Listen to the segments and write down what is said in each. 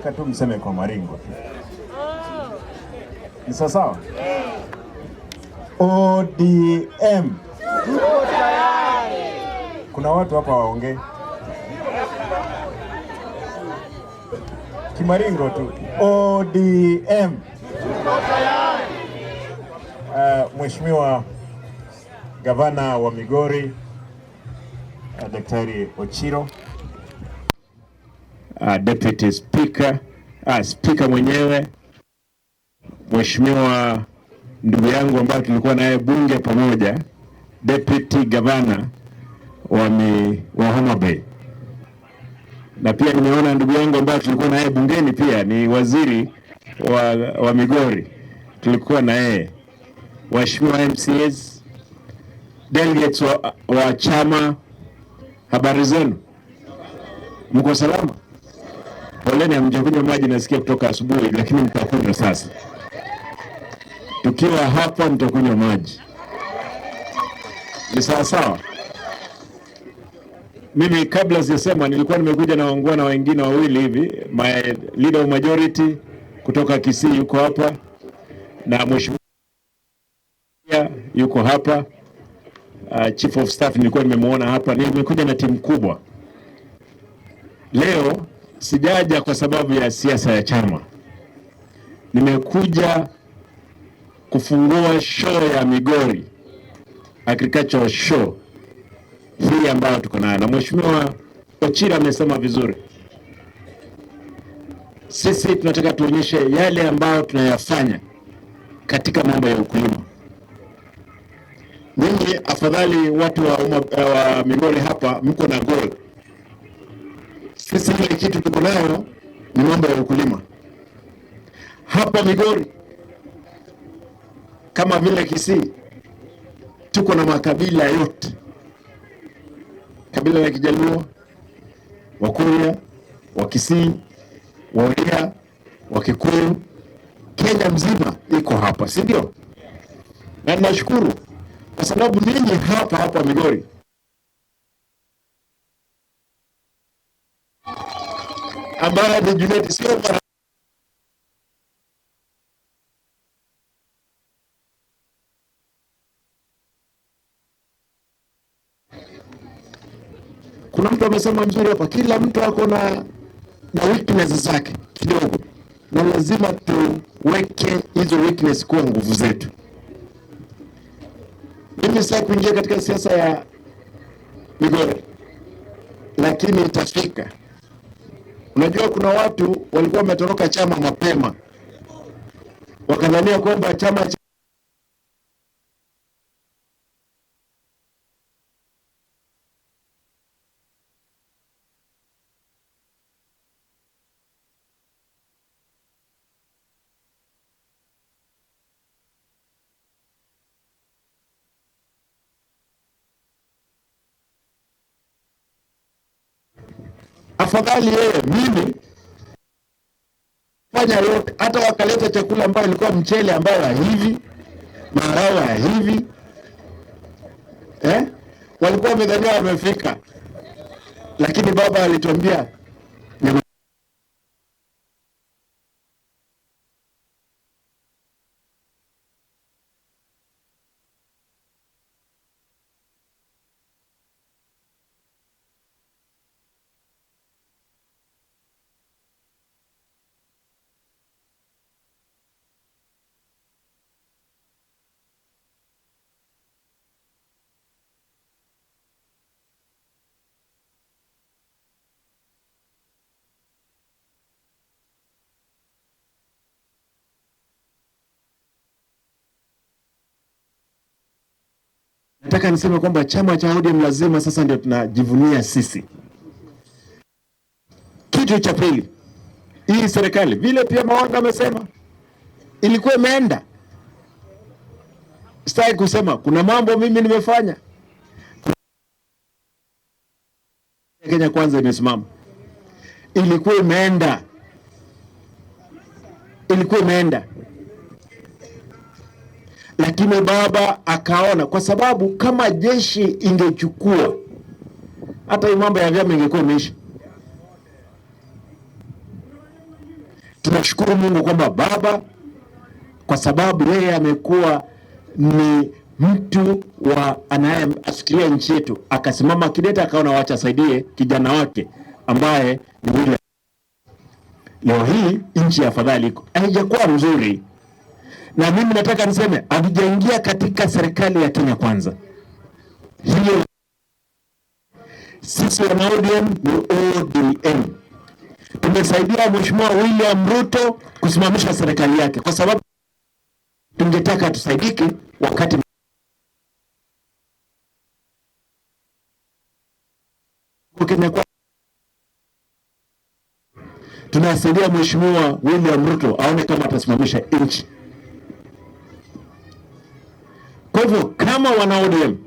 Nataka tu mseme kwa maringo tu. Ni sawa sawa? ODM. Tuko tayari. Kuna watu hapa waongee kimaringo tu. ODM. Tuko tayari. Mheshimiwa Gavana wa Migori, Daktari Ochiro, Deputy Speaker, Speaker mwenyewe, Mheshimiwa ndugu yangu ambaye tulikuwa naye bunge pamoja, Deputy Gavana wa Homa Bay, na pia nimeona ndugu yangu ambaye tulikuwa naye bungeni pia ni waziri wa Migori, tulikuwa na yeye, waheshimiwa MCAs, delegates wa chama, habari zenu? Mko salama? Poleni, hamjakunywa maji nasikia kutoka asubuhi, lakini mtakunywa sasa. Tukiwa hapa mtakunywa maji, ni sawa sawa. Mimi kabla sijasema, nilikuwa nimekuja na wangwana wengine wawili hivi, my leader of majority kutoka Kisii yuko hapa na mheshimiwa yuko hapa, chief of staff nilikuwa nimemuona hapa. Nimekuja na timu kubwa leo. Sijaja kwa sababu ya siasa ya chama, nimekuja kufungua show ya Migori Agricultural Show hii ambayo tuko nayo, na Mheshimiwa Ochira amesema vizuri, sisi tunataka tuonyeshe yale ambayo tunayafanya katika mambo ya ukulima. Ninyi afadhali watu wa Migori hapa mko na goal. Sisi ile kitu tuko nayo ni mambo ya ukulima hapa Migori. Kama vile Kisii tuko na makabila yote, kabila la Kijaluo, Wakuria, Wakisii, Waria, Wakikuyu, Kenya mzima iko hapa, si ndio? Na ninashukuru kwa sababu ninyi hapa hapa Migori ambayo ni Juliet, sio mara kuna mtu amesema mzuri hapa, kila mtu ako na weakness zake kidogo, na lazima tuweke hizo weakness kuwa nguvu zetu. Mimi sitaki kuingia katika siasa ya Migori, lakini itafika. Unajua, kuna watu walikuwa wametoroka chama mapema, wakadhania kwamba chama cha afadhali yeye mimi fanya yote, hata wakaleta chakula ambayo ilikuwa mchele ambayo ya hivi maharagwe ya hivi, walikuwa wamedhania wamefika, lakini baba alituambia nataka niseme kwamba chama cha ODM lazima sasa ndio tunajivunia sisi. Kitu cha pili, hii serikali vile pia Mawanga amesema ilikuwa imeenda. Sitaki kusema kuna mambo mimi nimefanya. Kenya Kwanza imesimama, ilikuwa imeenda, ilikuwa imeenda, lakini baba akaona, kwa sababu kama jeshi ingechukua hata hii mambo ya vyama ingekuwa imeisha. Tunashukuru Mungu kwamba baba, kwa sababu yeye amekuwa ni mtu wa anayefikiria nchi yetu, akasimama kidete, akaona wacha asaidie kijana wake ambaye ni William. Leo hii nchi ya afadhali iko, haijakuwa mzuri, na mimi nataka niseme hatujaingia katika serikali ya Kenya Kwanza. Hiyo sisi wana ODM ni ODM. Tumesaidia Mheshimiwa William Ruto kusimamisha serikali yake, kwa sababu tungetaka tusaidike wakati Kenya kwa tunasaidia Mheshimiwa William Ruto aone kama atasimamisha nchi. Kwa hivyo kama wana ODM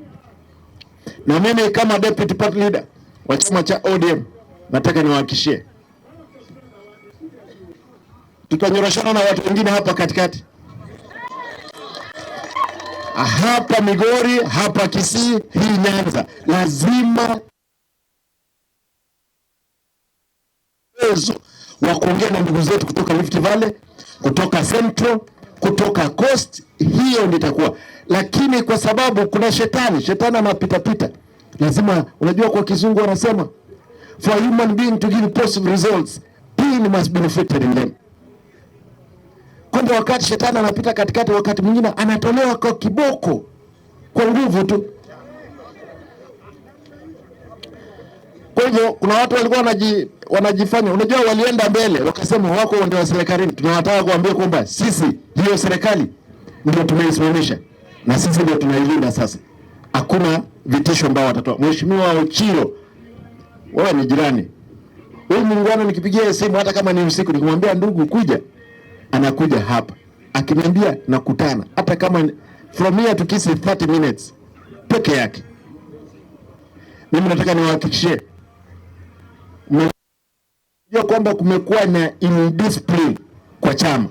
na mimi kama deputy party leader wa chama cha ODM nataka niwahakikishie tutanyoroshana na watu wengine hapa katikati, hapa Migori, hapa Kisii, hii Nyanza, lazima uwezo wa kuongea na ndugu zetu kutoka Rift Valley, kutoka Central, kutoka Coast, hiyo ndio itakuwa. Lakini kwa sababu kuna shetani, shetani anapita pita, lazima unajua, kwa kizungu wanasema for a human being to give positive results pain must be inflicted in them. Kwamba wakati shetani anapita katikati, wakati mwingine anatolewa kwa kiboko, kwa nguvu tu. Kwa hivyo kuna watu walikuwa wanajifanya, unajua, walienda mbele wakasema wako ndio wa serikalini. Tunawataka kuambia kwamba sisi hiyo serikali ndio tumeisimamisha na sisi ndio tunailinda. Sasa hakuna vitisho ambao watatoa. Mheshimiwa Ochilo, wewe ni jirani, huyu muungwana, nikipigia simu hata kama ni usiku, nikimwambia ndugu kuja, anakuja hapa, akiniambia nakutana, hata kama from here to Kisii 30 minutes peke yake. Mimi nataka niwahakikishie mnajua kwamba kumekuwa na indiscipline kwa chama.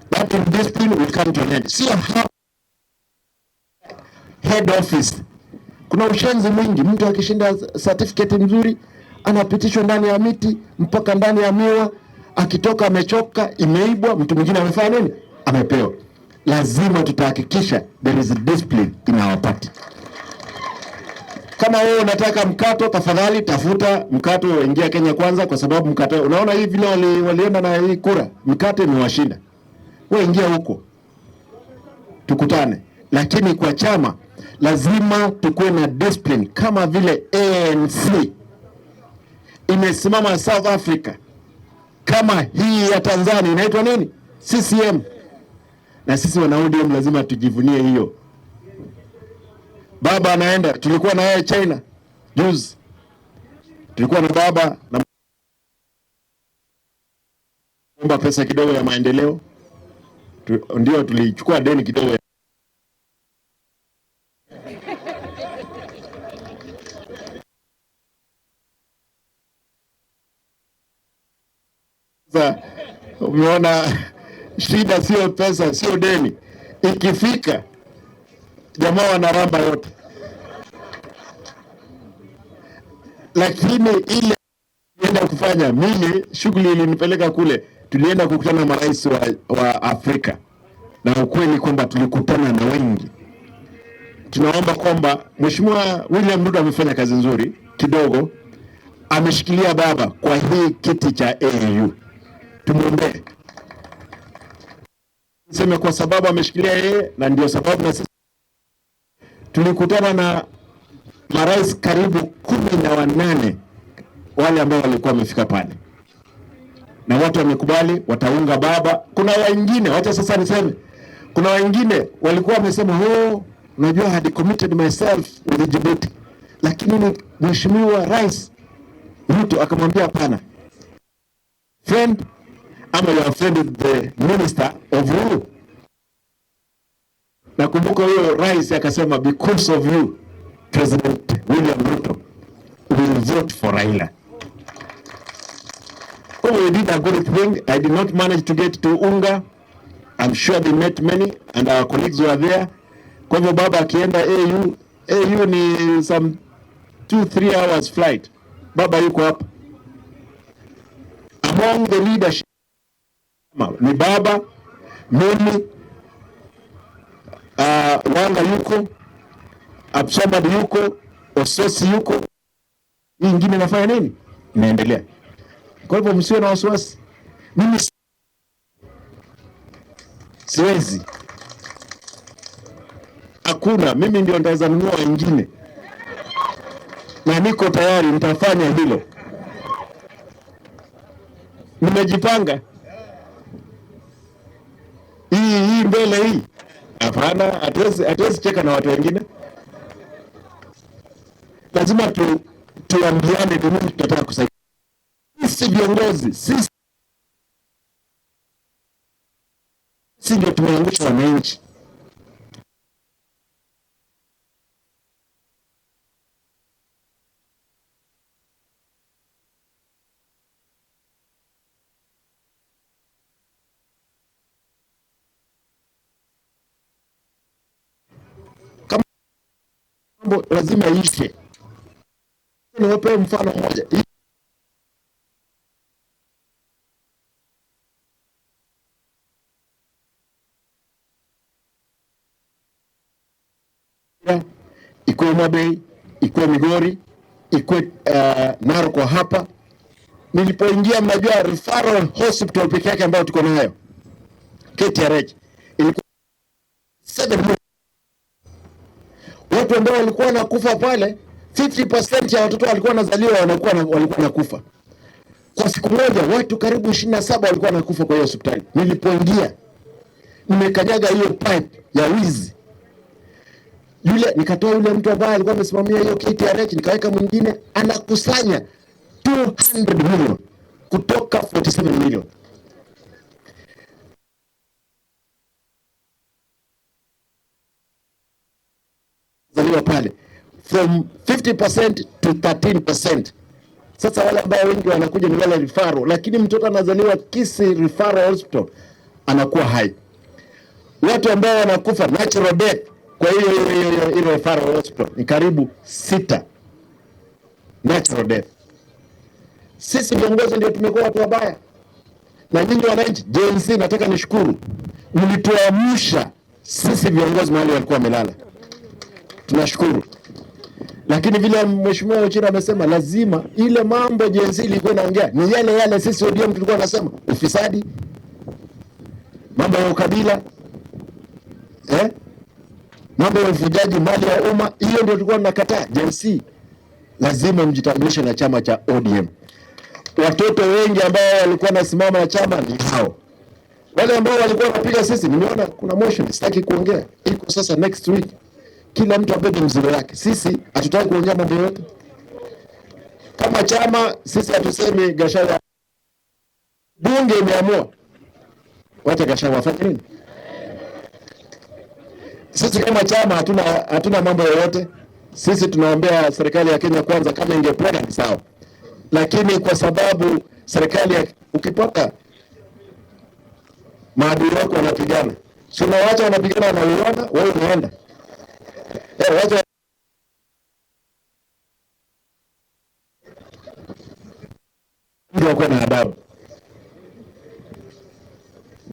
That indiscipline will come to an end. Sio hapa head office. Kuna ushenzi mwingi. Mtu akishinda certificate nzuri anapitishwa ndani ya miti mpaka ndani ya miwa, akitoka amechoka, imeibwa, mtu mwingine amefanya nini? Amepewa. Lazima tutahakikisha there is a discipline in our party. Kama wewe unataka mkato, tafadhali tafuta mkato, ingia Kenya Kwanza, kwa sababu mkato, unaona hii vile walienda na hii kura, mkate imewashinda. Wewe ingia huko, tukutane. Lakini kwa chama lazima tukuwe na discipline, kama vile ANC imesimama South Africa, kama hii ya Tanzania inaitwa nini? CCM. Na sisi wana ODM lazima tujivunie hiyo. Baba anaenda, tulikuwa na yeye China juzi, tulikuwa na baba na omba pesa kidogo ya maendeleo ndio tulichukua deni kidogo ya Sasa umeona shida sio pesa, sio deni. Ikifika jamaa wanaramba yote, lakini ile enda kufanya mimi, shughuli ilinipeleka kule, tulienda kukutana na marais wa Afrika, na ukweli kwamba tulikutana na wengi. Tunaomba kwamba Mheshimiwa William Ruto amefanya kazi nzuri kidogo, ameshikilia baba kwa hii kiti cha AU, tumwombee niseme kwa sababu ameshikilia yeye, na ndio sababu na sisi tulikutana na marais karibu 18 wale ambao walikuwa wamefika pale, na watu wamekubali wataunga baba. Kuna wengine, wacha sasa niseme, kuna wengine walikuwa wamesema oh, unajua I had committed myself with Djibouti, lakini ni Mheshimiwa Rais Ruto akamwambia hapana, friend ama you are friend with the minister of who? Nakumbuka huyo rais akasema because of you President William Ruto will vote for Raila. Oh, we did a good thing. I did not manage to get to Unga. I'm sure they met many and our colleagues were there. Kwa hivyo baba akienda AU, AU ni some 2-3 hours flight. Baba yuko hapa. Among the leadership ni baba, mimi, Wanga yuko, Absomad yuko, Osotsi yuko. Hii ingine inafanya nini? Inaendelea. Kwa hivyo msiwe na wasiwasi. Mimi siwezi. Hakuna, mimi ndio nitaweza nunua wengine. Na niko tayari nitafanya hilo. Nimejipanga. Hii mbele hii. Hapana, hatuwezi cheka na watu wengine. Lazima tuambiane ni nini tunataka kusaidia. Sisi viongozi, sisi ndio tumeangusha wananchi. Kama mambo lazima iishe. Niwape mfano mmoja. Ikuwe Homa Bay, ikuwe Migori, ikuwe Narok hapa. Nilipoingia mnajua referral hospital peke yake ambayo tuko nayo KTRH ilikuwa 7 million. Watu ambao walikuwa wanakufa pale, 50% ya watoto walikuwa wanazaliwa walikuwa wanakufa. Kwa siku moja watu karibu 27 walikuwa wanakufa kwa hiyo hospitali. Nilipoingia nimekanyaga hiyo pipe ya wizi. Yule nikatoa yule mtu ambaye alikuwa amesimamia hiyo KTRH, nikaweka mwingine anakusanya 200 million kutoka 47 million. Zaliwa pale from 50% to 13%. Sasa wale ambao wengi wanakuja ni wale referral, lakini mtoto anazaliwa Kisii Referral Hospital anakuwa hai. Watu ambao wanakufa natural death kwa hiyo hiyo referral hospital ni karibu 6 natural death. Sisi viongozi ndio tumekuwa watu wabaya. Na nyinyi wananchi, Gen Z, nataka nishukuru, mlituamsha sisi viongozi mahali walikuwa wamelala. Tunashukuru. Lakini vile Mheshimiwa Ochira amesema, lazima ile mambo Gen Z ilikuwa inaongea ni yale yale sisi ODM tulikuwa tunasema, ufisadi, mambo ya ukabila, mambo ya ufujaji mali ya umma, hiyo ndio tulikuwa tunakataa. Gen Z lazima mjitambulishe na chama cha ODM. Watoto wengi ambao walikuwa wanasimama na chama ni hao. Wale ambao walikuwa wanapiga sisi, nimeona kuna motion, sitaki kuongea. Iko sasa next week. Kila mtu abebe mzigo wake. Sisi hatutaki kuongea mambo yote. Kama chama sisi hatusemi Gachagua. Bunge imeamua. Wacha Gachagua afanye nini? Sisi kama chama hatuna mambo yoyote. Sisi tunaombea serikali ya Kenya kwanza, kama ingependa ni sawa. Lakini kwa sababu serikali ya, ukipata maadui wako wanapigana, si unawaacha wanapigana wanauana, wewe unaenda. Wacha ndio wako na adabu.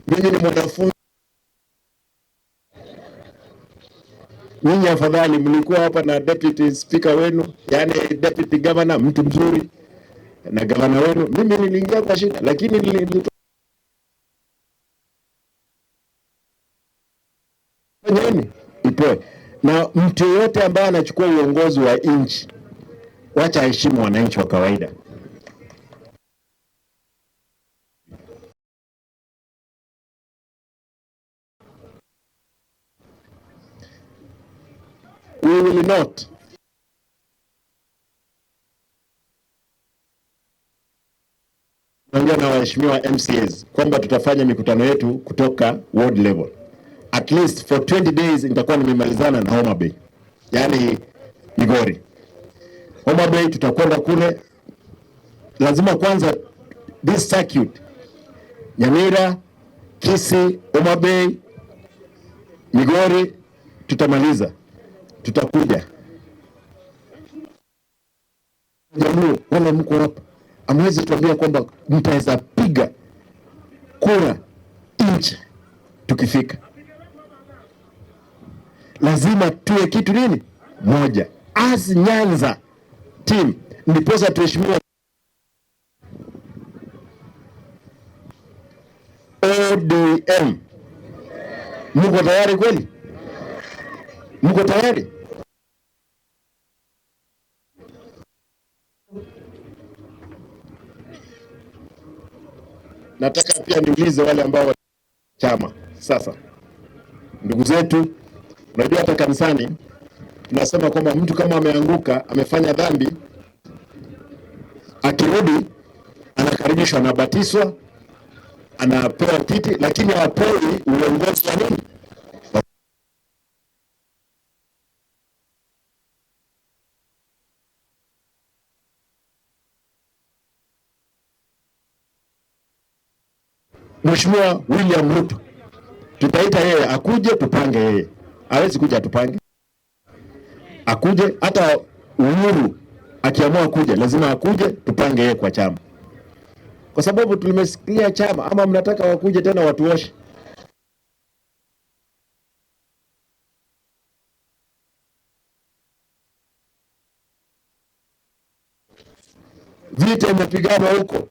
Mimi ni mwanafunzi. Nyinyi afadhali mlikuwa hapa na deputy speaker wenu, yani deputy governor, mtu mzuri, na governor wenu. Mimi niliingia kwa shida, lakini nini? Ipoe. Na mtu yeyote ambaye anachukua uongozi wa nchi, wacha aheshimu wananchi wa kawaida. We will not Naongea na waheshimiwa MCAs kwamba tutafanya mikutano yetu kutoka ward level. At least for 20 days nitakuwa nimemalizana na Homa Bay. Yaani Migori. Homa Bay tutakwenda kule. Lazima kwanza this circuit, Nyamira, Kisii, Homa Bay, Migori tutamaliza. Tutakuja. Jaluo, wale mko hapa. Hamwezi tuambia kwamba mtaweza piga kura nje tukifika. Lazima tuwe kitu nini moja as Nyanza team, ndiposa tuheshimiwe. ODM, mko tayari kweli? Mko tayari? Nataka pia niulize wale ambao chama sasa, ndugu zetu, unajua hata kanisani tunasema kwamba mtu kama ameanguka, amefanya dhambi, akirudi anakaribishwa, anabatizwa, anapewa kiti, lakini hapewi uongozi wa nini? Mheshimiwa William Ruto tutaita yeye akuje, tupange yeye. Hawezi kuja tupange, akuje. Hata Uhuru akiamua kuja, lazima akuje, tupange yeye kwa chama, kwa sababu tumesikia chama. Ama mnataka wakuje tena watuoshe? Vita imepigana huko.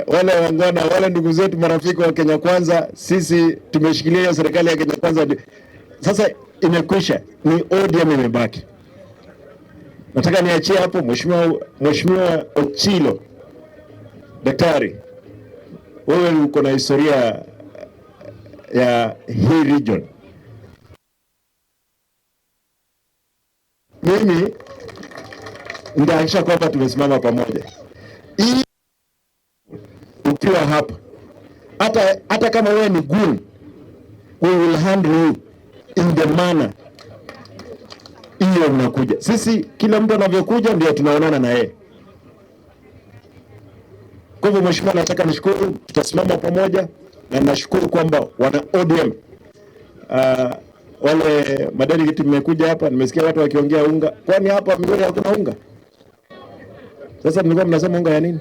Wale wangwana wale ndugu zetu marafiki wa Kenya Kwanza, sisi tumeshikilia hiyo serikali ya Kenya Kwanza, sasa imekwisha, ni ODM imebaki. Nataka niachie hapo. Mheshimiwa Ochilo, daktari, wewe uko na historia ya hii region. Mimi nitahakikisha kwamba tumesimama pamoja. Hii ukiwa hapa hata kama wewe ni goon, we will handle you in the manner hiyo mnakuja. Sisi kila mtu anavyokuja ndio tunaonana na yeye. Kwa hivyo, mheshimiwa, nataka nishukuru, tutasimama pamoja na nashukuru kwamba wana ODM wale madelegate mmekuja hapa, nimesikia watu wakiongea unga. Kwani hapa Migori hakuna unga? Sasa mlikuwa mnasema unga ya nini?